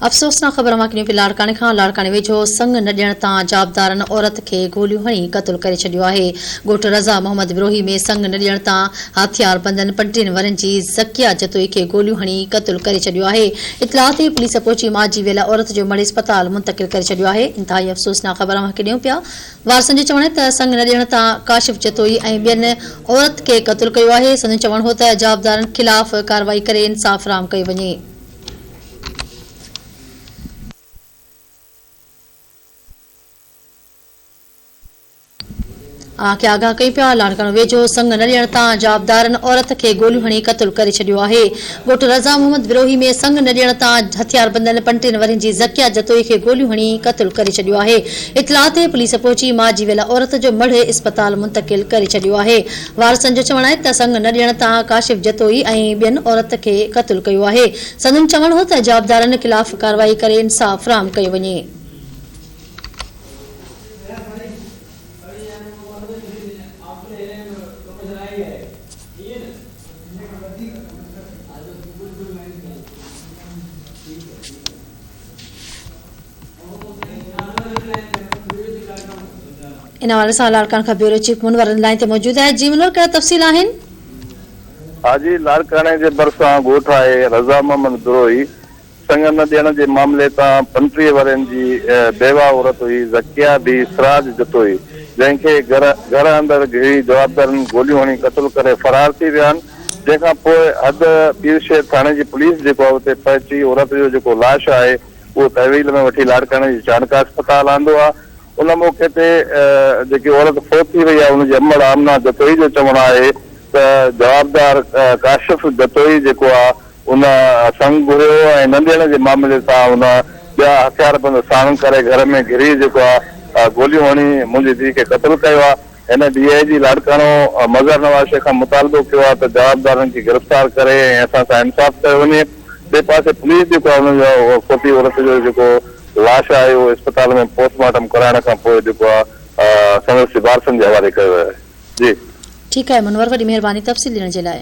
افسوسناڪ خبر اوهان کي ڏيون پئي لاڙڪاڻي کان، لاڙڪاڻي ويجهو سڱ نه ڏيڻ تان جوابدارن عورت کي گوليون هڻي قتل ڪري ڇڏيو آهي، ڳوٺ رضا محمد بروهي ۾ سڱ نه ڏيڻ تان هٿياربندن 35 ورهين جي ذڪيه جتوئي کي گوليون هڻي قتل ڪري ڇڏيو آهي، اطلاع تي پوليس پهچي مارجي ويل عورت جو مڙهه اسپتال منتقل ڪري ڇڏيو آهي، انتهائي افسوسناڪ خبر اوهان کي ڏيون پيا، وارثن جو چوڻ آهي ته سڱ نه ڏيڻ تان ڪاشف جتوئي ۽ ٻين عورت کي قتل ڪيو آهي، سندن چوڻ هو ته جوابدارن خلاف ڪارروائي ڪري انصاف فراهم ڪيو وڃي. اوهان کي آگاهه ڪيون پيا، لاڙڪاڻو ويجهو سڱ نه ڏيڻ تان جوابدارن عورت کي گوليون هڻي قتل ڪري ڇڏيو آهي. ڳوٺ رضا محمد بروهي ۾ سڱ نه ڏيڻ تان هٿياربندن 35 ورهين جي ذڪيه جتوئي کي گوليون هڻي قتل ڪري ڇڏيو آهي. اطلاع تي پوليس پهچي مارجي ويل عورت جو مڙهه اسپتال منتقل ڪري ڇڏيو آهي. وارثن جو چوڻ آهي ته سڱ نه ڏيڻ تان ڪاشف جتوئي ۽ ٻين عورت کي قتل ڪيو آهي. سندن چوڻ هو ته جوابدارن خلاف ڪارروائي ڪري انصاف فراهم ڪيو وڃي. ان حوالي سان لاڙڪاڻي کان بيورو چيف منور لائين تي موجود آهي جي منور ڪهڙا تفصيل آهن. حاجي لاڙڪاڻي جي ڀرسان ڳوٺ آهي رضا محمد بروهي سڱ نه ڏيڻ جي معاملي تان 35 ورهين جي بيواهه عورت هئي ذڪيه ڌي سراج جتوئي جنهن کي گهر گهر اندر گهڙي جوابدارن گوليون هڻي قتل ڪري فرار ٿي ويا آهن جنهن کان پوء حد پير شير ٿاڻي جي پوليس جيڪو آهي اتي پهچي عورت جو جيڪو لاش آهي اهو تحويل ۾ وٺي لاڙڪاڻي جي چانڊڪا اسپتال آندو آهي ان موقعي تي جيڪي عورت فوت ٿي وئي آهي ان جي امڙ آمنه جتوئي جو چوڻ آهي ته جوابدار ڪاشف جتوئي جيڪو آهي ان سڱ گهريو ۽ نه ڏيڻ جي معاملي تان ان ٻيا هٿياربند ساڻ ڪري گهر ۾ گهري جيڪو آهي گوليون هڻي منهنجي ڌيء کي قتل ڪيو آهي. هن ڊي I جي لاڙڪاڻو مظهر نواز شيخ کان مطالبو ڪيو آهي ته جوابدارن کي گرفتار ڪري ۽ اسان سان انصاف ڪيو وڃي. ٻئي پاسي پوليس جيڪو آهي ان جو فوتي عورت جو جيڪو لاش آهي اهو اسپتال ۾ پوسٽ مارٽم ڪرائڻ کان پوء جيڪو آهي سندس وارثن جي حوالي ڪيو ويو آهي. جي. ٺيڪ آهي منور وڏي مهرباني تفصيل ڏيڻ جي لاء.